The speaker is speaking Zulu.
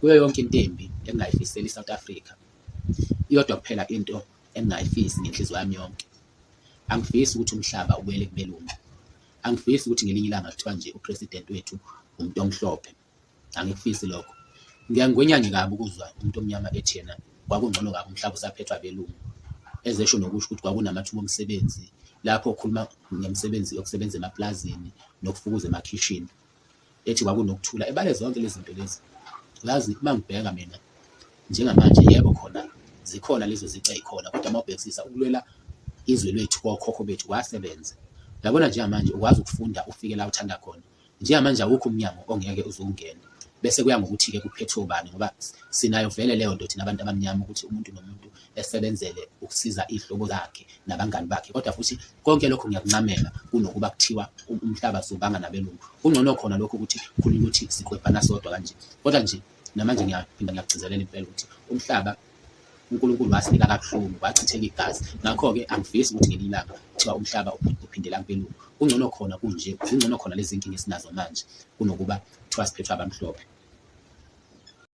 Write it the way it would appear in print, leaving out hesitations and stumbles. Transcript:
Kuyo yonke into embi engingayifisela i-South Africa, iyodwa kuphela into engingayifisi ngenhliziyo yami yonke. Angifisi ukuthi umhlaba ubuyele kubelungu. Angifisi ukuthi ngelinye ilanga kuthiwa nje u-president wethu umuntu omhlophe. Angikufisi lokho. Ngiyangwenyanye kabi ukuzwa umuntu omnyama ethi yena kwakungcono kabi umhlaba usaphethwe abelungu. Ezesho nokusho ukuthi kwakunamathuba omsebenzi lapho okhuluma ngemisebenzi yokusebenza emapulazini nokufukuza emakhishini. Ethi kwakunokuthula ebale zonke lezi zinto lezi. Uyazi uma ngibheka mina njengamanje yebo khona zikhona lezo zici ey'khona kodwa uma ubhekisisa ukulwela izwe lwethu kokhokho bethu kwasebenza. Uyabona njengamanje ukwazi ukufunda ufike la uthanda khona. Njengamanje awukho umnyango ongeke uze uwungene. Bese kuya ngokuthi-ke kuphethwe ubani ngoba sinayo vele leyo nto thina abantu abamnyama ukuthi umuntu nomuntu esebenzele ukusiza iy'hlobo zakhe nabangani bakhe. Kodwa futhi konke lokho ngiyakuncamela kunokuba kuthiwa umhlaba siwubanga nabelungu. Kungcono khona lokho ukuthi khulunywe ukuthi siklwebhana sodwa kanje. Kodwa nje namanje ngiyaphinda ngiyakugcizelela impela ukuthi umhlaba uNkulunkulu wasinika kabuhlungu kwachitheka igazi. Ngakho-ke angifisi ukuthi ngelinye ilanga kuthiwa umhlaba uphindela kubelungu. Kungcono khona kunje, zingcono khona lezi nkinga esinazo manje kunokuba kuthiwa siphethwe abamhlophe.